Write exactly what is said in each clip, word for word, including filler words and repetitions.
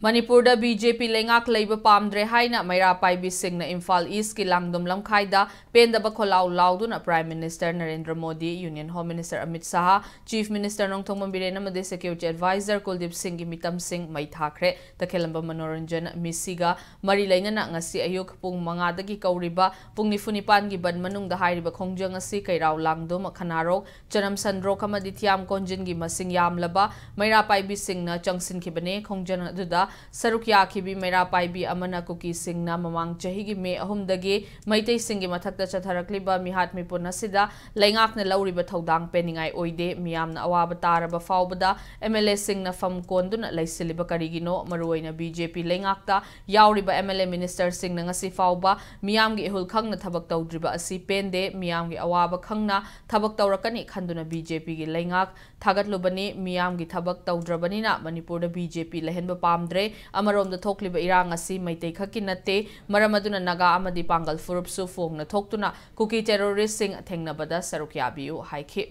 ꯃꯅꯤꯄꯨꯔꯗ B J ꯄꯤ ꯂꯩꯉꯥꯛ ꯂꯩꯕ ꯄꯥꯝꯗ꯭ꯔꯦ ꯍꯥꯏꯅ ꯃꯩꯔꯥ ꯄꯥꯏꯕꯤꯁꯤꯡꯅ ꯏꯝꯐꯥꯜ ꯏꯁꯀꯤ ꯂꯥꯡꯗꯨꯝ ꯂꯝꯈꯥꯏꯗ ꯄꯦꯟꯗꯕ ꯈꯣꯜꯂꯥꯎ ꯂꯥꯎꯗꯨꯅ Prime Minister Narendra Modi, Union Home Minister Amit Shah, Chief Minister Nongthombam Biren ꯑꯃꯗꯤ Security Advisor ꯀꯨꯜꯗꯤꯞ ꯁꯤꯡꯒꯤ ꯃꯤꯇꯝꯁꯤꯡ ꯃꯩ ꯊꯥꯈ꯭ꯔꯦ꯫ ꯇꯈꯦꯜꯂꯝꯕꯝ ꯃꯅꯣꯔꯟꯖꯟ ꯃꯤꯁꯤꯒ ꯃꯔꯤ ꯂꯩꯅꯅ ꯉꯁꯤ ꯑꯌꯨꯛ ꯄꯨꯡ ꯃꯉꯥꯗꯒꯤ ꯀꯧꯔꯤꯕ ꯄꯨꯡ ꯅꯤꯐꯨ ꯅꯤꯄꯥꯟꯒꯤ ꯕꯟ ꯃꯅꯨꯡꯗ ꯍꯥꯏꯔꯤꯕ ꯈꯣꯡꯖꯪ ꯑꯁꯤ ꯀꯩꯔꯥꯎ ꯂꯥꯡꯗꯨꯝ, ꯈꯅꯥꯔꯣꯛ, ꯆꯅꯝ ꯁꯟꯗ꯭ꯔꯣꯛ ꯑꯃꯗꯤ ꯊꯤꯌꯥꯝ ꯀꯣꯟꯖꯤꯟꯒꯤ ꯃꯁꯤꯡ ꯌꯥꯝꯂꯕ ꯃꯩꯔꯥ ꯄꯥꯏꯕꯤꯁꯤꯡꯅ ꯆꯪꯁꯤꯟꯈꯤꯕꯅꯤ꯫ ꯈꯣꯡꯖꯪ ꯑꯗꯨꯗ ꯁꯔꯨꯛ ꯌꯥꯈꯤꯕꯤ ꯃꯩꯔꯥ ꯄꯥꯏꯕꯤ ꯑꯃꯅ ꯀꯨꯀꯤꯁꯤꯡꯅ ꯃꯃꯥꯡ ꯆꯍꯤꯒꯤ ꯃꯦ ꯑꯍꯨꯝꯗꯒꯤ ꯃꯩꯇꯩꯁꯤꯡꯒꯤ ꯃꯊꯛꯇ ꯆꯠꯊꯔꯛꯂꯤꯕ ꯃꯤꯍꯥꯠ ꯃꯤꯄꯨꯟ ꯑꯁꯤꯗ ꯂꯩꯉꯥꯛꯅ ꯂꯧꯔꯤꯕ ꯊꯧꯗꯥꯡ ꯄꯦꯟꯅꯤꯡꯉꯥꯏ ꯑꯣꯏꯗꯦ꯫ ꯃꯤꯌꯥꯝꯅ ꯑꯋꯥꯕ ꯇꯥꯔꯕ ꯐꯥꯎꯕꯗ ꯑꯦꯝ ꯑꯦꯜ ꯑꯦꯁꯤꯡꯅ ꯐꯝ ꯀꯣꯟꯗꯨꯅ ꯂꯩꯁꯤꯜꯂꯤꯕ ꯀꯔꯤꯒꯤꯅꯣ? ꯃꯔꯨꯑꯣꯏꯅ ꯕꯤ ꯖꯦ ꯄꯤ ꯂꯩꯉꯥꯛꯇ ꯌꯥꯎꯔꯤꯕ ꯑꯦꯝ ꯑꯦꯜ ꯑꯦ ꯃꯤꯅꯤꯁꯇꯔꯁꯤꯡꯅ ꯉꯁꯤ ꯐꯥꯎꯕ ꯃꯤꯌꯥꯝꯒꯤ ꯏꯍꯨꯜ ꯈꯪꯅ ꯊꯕꯛ ꯇꯧꯗ꯭ꯔꯤꯕ ꯑꯁꯤ ꯄꯦꯟꯗꯦ꯫ ꯃꯤꯌꯥꯝꯒꯤ ꯑꯋꯥꯕ ꯈꯪꯅ ꯊꯕꯛ ꯇꯧꯔꯛꯀꯅꯤ ꯈꯟꯗꯨꯅ ꯕꯤ ꯖꯦ ꯄꯤꯒꯤ ꯂꯩꯉꯥꯛ ꯊꯥꯒꯠꯂꯨꯕꯅꯤ꯫ ꯃꯤꯌꯥꯝꯒꯤ ꯊꯕꯛ ꯇꯧꯗ꯭ꯔꯕꯅꯤꯅ ꯃꯅꯤꯄꯨꯔꯗ ꯕꯤ ꯖꯦ ꯄꯤ ꯂꯩꯍꯟꯕ ꯄꯥꯝꯗ꯭ꯔꯦ꯫ ꯑꯃꯔꯣꯝꯗ ꯊꯣꯛꯂꯤꯕ ꯏꯔꯥꯡ ꯑꯁꯤ ꯃꯩꯇꯩ ꯈꯛꯀꯤ ꯅꯠꯇꯦ꯫ ꯃꯔꯝ ꯑꯗꯨꯅ ꯅꯥꯒꯥ ꯑꯃꯗꯤ ꯄꯥꯡꯒꯜ ꯐꯨꯔꯨꯞꯁꯨ ꯐꯣꯡꯅ ꯊꯣꯛꯇꯨꯅ ꯀꯨꯀꯤ ꯇꯦꯔꯣꯔꯤꯁꯁꯤꯡ ꯊꯦꯡꯅꯕꯗ ꯁꯔꯨꯛ ꯌꯥꯕꯤꯌꯨ ꯍꯥꯏꯈꯤ꯫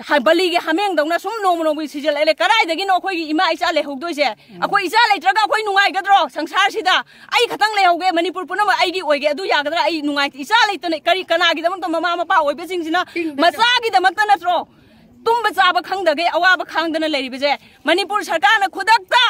ꯍ-, ꯕꯂꯤꯒꯤ ꯍꯥꯃꯦꯡꯗꯧꯅ ꯁꯨꯝ ꯅꯣꯡꯃ ꯅꯣꯡꯃꯒꯤ ꯁꯤꯖꯤꯜꯂꯛꯑꯦ꯫ ꯀꯗꯥꯏꯗꯒꯤꯅꯣ ꯑꯩꯈꯣꯏꯒꯤ ꯏꯃꯥ ꯏꯆꯥ ꯂꯩꯍꯧꯗꯣꯏꯁꯦ? ꯑꯩꯈꯣꯏ ꯏꯆꯥ ꯂꯩꯇ꯭ꯔꯒ ꯑꯩꯈꯣꯏ ꯅꯨꯡꯉꯥꯏꯒꯗ꯭ꯔꯣ ꯁꯪꯁꯥꯔꯁꯤꯗ? ꯑꯩ ꯈꯛꯇꯪ ꯂꯩꯍꯧꯒꯦ, ꯃꯅꯤꯄꯨꯔ ꯄꯨꯝꯅꯃꯛ ꯑꯩꯒꯤ ꯑꯣꯏꯒꯦ, ꯑꯗꯨ ꯌꯥꯒꯗ꯭ꯔꯥ? ꯑꯩ ꯅꯨꯡꯉꯥꯏꯇꯦ, ꯏꯆꯥ ꯂꯩꯇꯅ ꯀꯔꯤ, ꯀꯅꯥꯒꯤꯗꯃꯛꯇ ꯃꯃꯥ ꯃꯄꯥ ꯑꯣꯏꯕꯁꯤꯡꯁꯤꯅ? ꯃꯆꯥꯒꯤꯗꯃꯛꯇ ꯅꯠꯇ꯭ꯔꯣ? ꯇꯨꯝꯕ ꯆꯥꯕ ꯈꯪꯗꯒꯩ ꯑꯋꯥꯕ ꯈꯥꯡꯗꯅ ꯂꯩꯔꯤꯕꯁꯦ꯫ ꯃꯅꯤꯄꯨꯔ ꯁꯔꯀꯥꯔꯅ ꯈꯨꯗꯛꯇ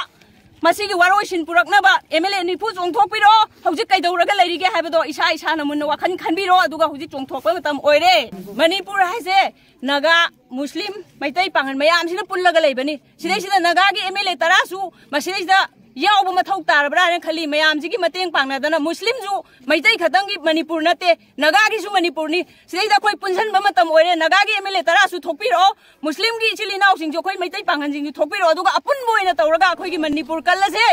ꯃꯁꯤꯒꯤ ꯋꯥꯔꯣꯏꯁꯤꯟ ꯄꯨꯔꯛꯅꯕ ꯑꯦꯝ ꯑꯦꯜ ꯑꯦ ꯅꯤꯐꯨ ꯆꯣꯡꯊꯣꯛꯄꯤꯔꯣ꯫ ꯍꯧꯖꯤꯛ ꯀꯩꯗꯧꯔꯒ ꯂꯩꯔꯤꯒꯦ ꯍꯥꯏꯕꯗꯣ ꯏꯁꯥ ꯏꯁꯥꯅ ꯃꯨꯟꯅ ꯋꯥꯈꯜ ꯈꯟꯕꯤꯔꯣ, ꯑꯗꯨꯒ ꯍꯧꯖꯤꯛ ꯆꯣꯡꯊꯣꯛꯄ ꯃꯇꯝ ꯑꯣꯏꯔꯦ꯫ ꯃꯅꯤꯄꯨꯔ ꯍꯥꯏꯁꯦ ꯅꯥꯒꯥ, ꯃꯨꯁꯂꯤꯝ, ꯃꯩꯇꯩ ꯄꯥꯉꯜ ꯃꯌꯥꯝꯁꯤꯅ ꯄꯨꯜꯂꯒ ꯂꯩꯕꯅꯤ꯫ ꯁꯤꯗꯩꯁꯤꯗ ꯅꯥꯒꯥꯒꯤ ꯑꯦꯝ ꯑꯦꯜ ꯑꯦ ꯇꯔꯥꯁꯨ ꯃꯁꯤꯗꯩꯁꯤꯗ ꯌꯥꯎꯕ ꯃꯊꯧ ꯇꯥꯔꯕ꯭ꯔꯥ ꯍꯥꯏꯅ ꯈꯜꯂꯤ꯫ ꯃꯌꯥꯝꯁꯤꯒꯤ ꯃꯇꯦꯡ ꯄꯥꯡꯅꯗꯅ ꯃꯨꯁꯂꯤꯝꯁꯨ ꯃꯩꯇꯩ ꯈꯛꯇꯪꯒꯤ ꯃꯅꯤꯄꯨꯔ ꯅꯠꯇꯦ, ꯅꯥꯒꯥꯒꯤꯁꯨ ꯃꯅꯤꯄꯨꯔꯅꯤ꯫ ꯁꯤꯗꯩꯗ ꯑꯩꯈꯣꯏ ꯄꯨꯟꯁꯤꯟꯕ ꯃꯇꯝ ꯑꯣꯏꯔꯦ꯫ ꯅꯥꯒꯥꯒꯤ ꯑꯦꯝ ꯑꯦꯜ ꯑꯦ ꯇꯔꯥꯁꯨ ꯊꯣꯛꯄꯤꯔꯛꯑꯣ, ꯃꯨꯁꯂꯤꯝꯒꯤ ꯏꯆꯤꯜ ꯏꯅꯥꯎꯁꯤꯡꯁꯨ, ꯑꯩꯈꯣꯏ ꯃꯩꯇꯩ ꯄꯥꯉꯜꯁꯤꯡꯁꯨ ꯊꯣꯛꯄꯤꯔꯛꯑꯣ, ꯑꯗꯨꯒ ꯑꯄꯨꯟꯕ ꯑꯣꯏꯅ ꯇꯧꯔꯒ ꯑꯩꯈꯣꯏꯒꯤ ꯃꯅꯤꯄꯨꯔ ꯀꯜꯂꯁꯦ꯫